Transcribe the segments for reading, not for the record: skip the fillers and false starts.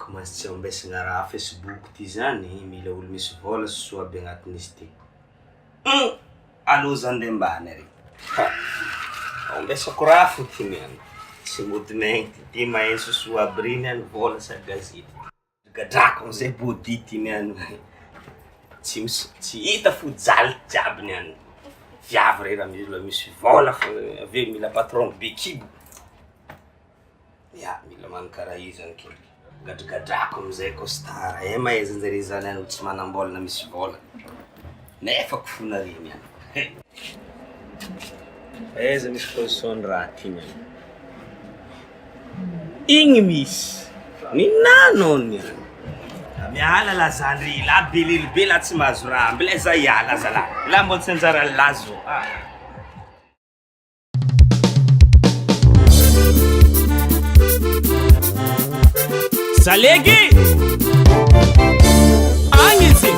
Commence tsy ambesagna raha facebook ty zany, mila olo misy vôla soa aby agnatin'izy ty. Hum! Alô za nde mbany ary, ha! Ambesako raha fo ty niany, tsy mody maigny ty, ty mahay sosoa aby ry niany vôla sa gazety. Gadrako amizay body ty niany, tsy misy tsy hita fo jaly jiaby niany, viavy re raha mila misy vôla fô aveo mila patron be kibo. Ya, mila magnano karaha io zany ke, gadragadrako amizay koa star e, mahaiza anjare zany any olo tsy manam-bôla na misy vôla, nefa kofona regny any, he! Aiza misy position raha ty niany, igny misy, ninà anao niany, miala lah zandry, lah be lelo be lah tsy mahazo raha, mbla za hiala zalah, lah mbô tsy anjaran'lah zao ah. Zalegy! Agny izy!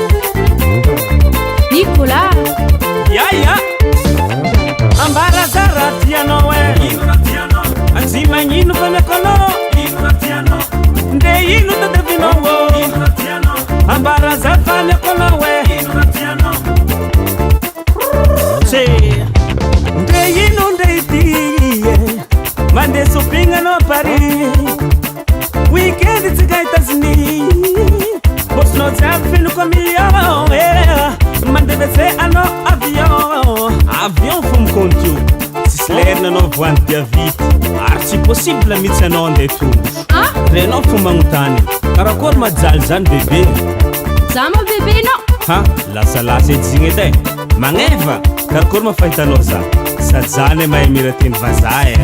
Nicolas! Ya ya! Ambara za raha tianao e! Ino raha tianao? Tsy magnino fa miako anao! Ino raha tianao? Nde ino tadiavinao ô? Ino raha tianao? Ambara za fa miako anao e! Ino raha tianao? Tse Ndre ino ndre ity e Mandeha shopping anao Paris Weekend tsika Etats-Unis Paosinao jiaby feno comme million eh. Mandeha WC anao avion Avion fo mikaonty io Tsisy lerina anao voan'ny dia vita Ary tsy possible mihitsy anao andeha tongotro Ah! Renao fo magnontany Karakory majaly zany bebe Za ma bebe nao Ha! Lasalasa edy zegny edy e! Magneva! Karakôry ma fahitanao za? Sady za anie mahay mihira teny vazaha e!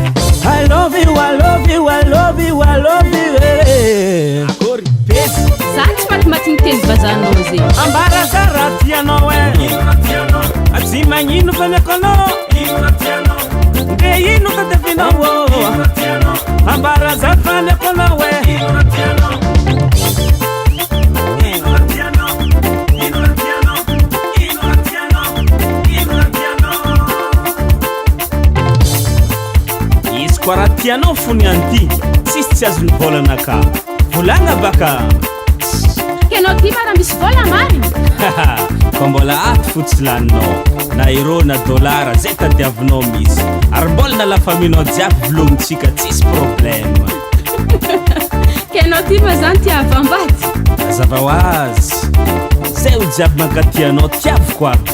I love you, I love you, I love you, I love you eh! Akory! Pesy! Za tsy matimatin'ny teny vazahanao zegny. Ambara za raha tianao e! Ino raha tianao? Tsy magnino fa miako anao! Ino raha tianao? Nde ino tadiavinao ô? Ino raha tianao? Ambara za fa miako anao e! Ino raha tianao? Izy koa raha tianao fony ihany ty, tsisy tsy azon'ny vôlana ka. Volagna baka. Kenao ty ma raha misy vôla marigny? Fa mbola ato fo tsy laninao, na euro na dollar, zay tadiavinao misy. Ary mbola na la famille-nao jiaby velomintsika tsisy problème. Kenao ty ma zany tia avambady? Mazava ho azy. Zay olo jiaby mankatia anao tiaviko aby.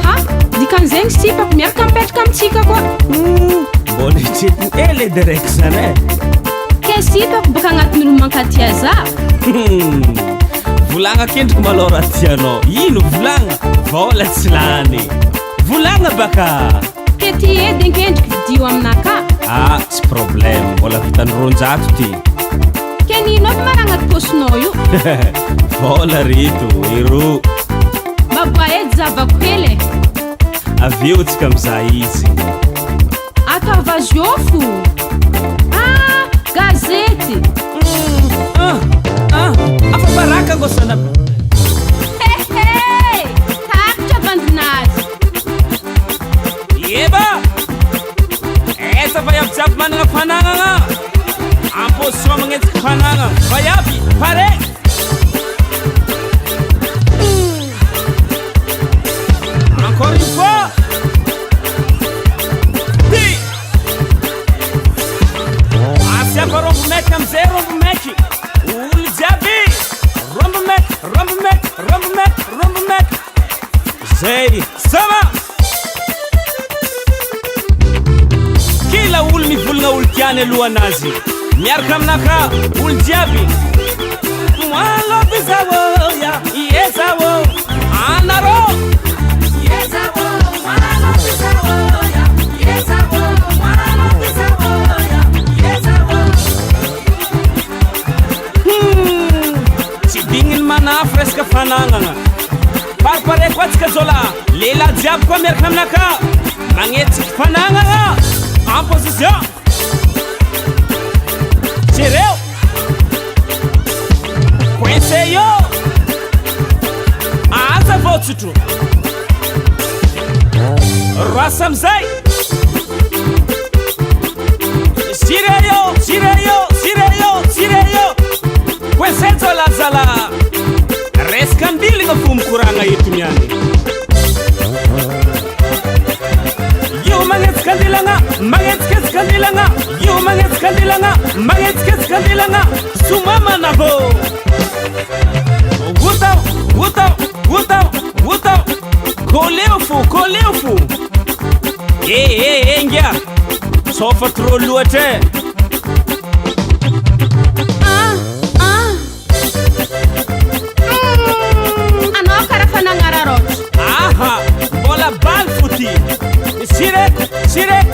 Ha! Dikan'izegny sipako miaraka mipetraka amintsika koa. Hum, mbola eritreretigny ela edy araiky zany e. Ke sipako boka agnatin'ny olo mankatia za. Hum, volagna akendriky malôha raha tianao. Ino volagna? Vôla tsy lany. Volagna baka. Ke ty edy ankendriky vidio aminakahy. Ah, tsy problème, mbola vitan'ny 200 ty. Ke nino aby ma raha agnaty paosinao io? Vôla reto, euro. Mba boa edy zavako hely e. Avy eo tsika mizaha izy. Ataovy azy eo fo. Ah, gazety. Ah, ah, afa-baraka ngo sana. Hehe, takitra bandinazy. Eba! Aiza vaiavy jiaby managna fanagnagna? En position magnenjiky fanagnagna. Vaiavy, pare! Encore une fois! Ty! Asiava rombo maiky amizay rombo maiky. Olo jiaby! Rombo maiky, rombo maiky, rombo maiky, rombo maiky. Zay! Ça va! Kila olo mivolagna olo tiany alohanazy miaraka aminaka olo jiaby. Moi love zao ya ie zao anarô. Ie zao moi love zao ya ie zao moi love zao ya ie zao. Hmm, tsy digniny manafo resaka fanagnana. Paripare koa tsika zao lah. Lehilahy jiaby koa miaraka aminaka. Magnetsiky fanagnana. En position. Jereo. Coincé io. Aza votsotro. Roasa amizay. Sireo, sireo, sireo, sireo. Coincé. Andelagna, magnetsiketsika andelagna, somamana vô. Otao, otao, otao, otao. Koleo fo, koleo fo. Eh, eh, eh, ngia. Sao fa trop loatra e. Ah, ah. Anao karaha fa nagnararaotra. Aha, mbola baly fo ty. Sireko, sireko.